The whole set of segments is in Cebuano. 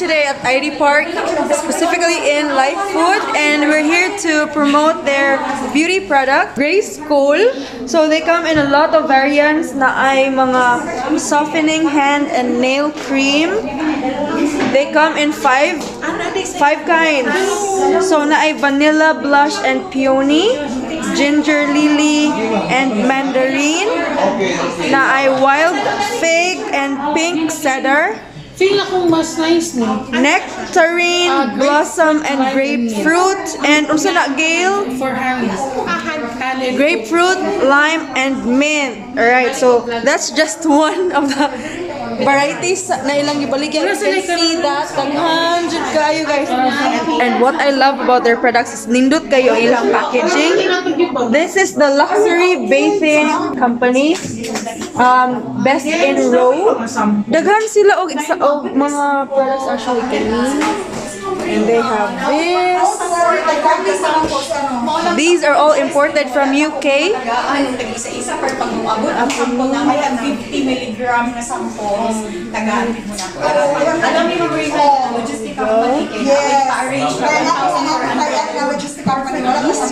Today at ID Park, specifically in Life Food, and we're here to promote their beauty product, Grace Cole. So they come in a lot of variants na ay mga softening hand and nail cream. They come in five kinds. So na ay vanilla, blush, and peony, ginger lily, and mandarin. Na ay wild fig and pink cedar. Feel akong mas nice ni. Nectarine, Ah, grape- blossom, and lime and grapefruit. And unsa na, Gail? For hands. Hand. Grapefruit, lime, and mint. Alright, so that's just one of the varieties na ilang gibaligya. You can see that. Daghan jud kayo, guys. And what I love about their products is nindot kayo ilang packaging. This is the luxury bathing company. Best in row. Daghan sila og isa og mga products actually kani. And they have this. These are all imported from UK. Tagaan, tag isa-isa per pag muabot ang sample na may 50 milligram na samples, tagaan mo na. Alam niyo, Marina, logistic company kay Yes. pa-arrange na Kaya nga po sa kaya na logistic company, wala ko sa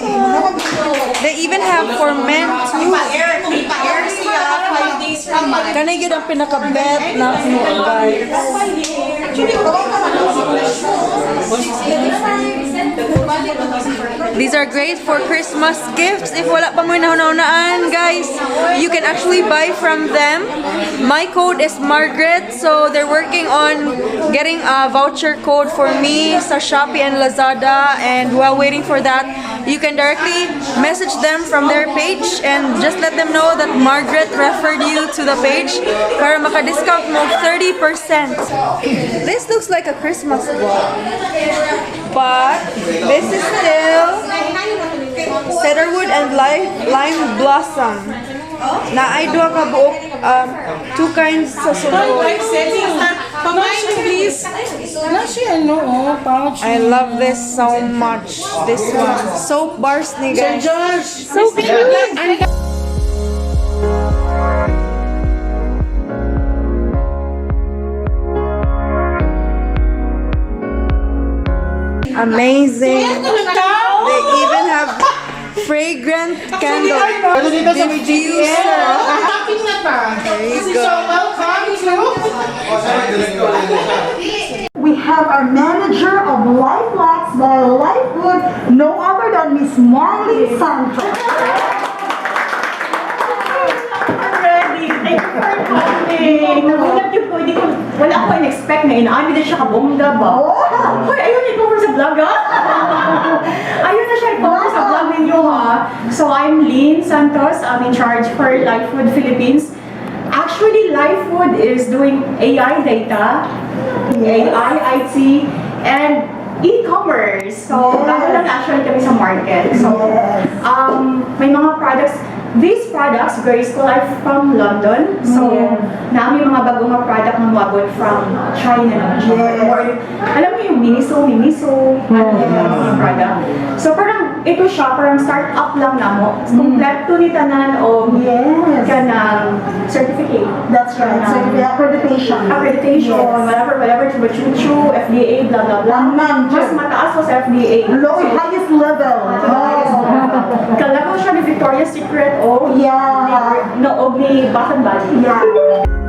They even have for men too. Pa-air, kung ipa-air siya, 5 days from now. Kanay gyud ang pinaka-bet na mo, guys. Actually, These are great for Christmas gifts. If wala pa mo nahuna-hunaan, guys, you can actually buy from them. My code is Margaret, so they're working on getting a voucher code for me sa Shopee and Lazada. And while waiting for that, you can directly message them from their page and just let them know that Margaret referred you to the page para maka-discount mo 30%. This looks like a Christmas ball. But this is still cedarwood and lime blossom. Na ay duha ka buok, two kinds sa sulod. Like setting. Pamain, please. Na siya, ano, oh, pouch. I love this so much. This one. Soap bars ni Sir guys. Josh. So cute. Amazing. They even have fragrant candle. Diffuser. Topping na pa. There you So, go. Welcome to We have our manager of Life Lux by Lifewood, no other than Miss Marlene Santos. Ready. Thank you for coming. Nagulat yun ko. Hindi ko, wala ako in-expect na inaami din siya kabongga ba? Oh! Hoy, ayun, i-cover sa vlog, ah! Ayun na siya, i-cover sa vlog ninyo, ha? So, I'm Lynn Santos. I'm in charge for Lifefood Philippines. Actually, Lifefood is doing AI data, AI, IT, and e-commerce. So, bago lang actually kami sa market. So, may mga products. These products, Grace Cole, are from London. So, naami mga bagong mga product na moabot from China naman siya. Or, alam mo yung Miniso, ano yung mga product. So, parang ito siya, parang start-up lang namo. Kompleto ni tanan o kanang certificate. That's right. So, accreditation. Accreditation, whatever, whatever, chuchu, FDA, blah, blah, blah. Tanan, Mas mataas pa sa FDA. Low, So, highest level. highest level. Ka-level siya ni Victoria's Secret o no, og ni Bath and Body.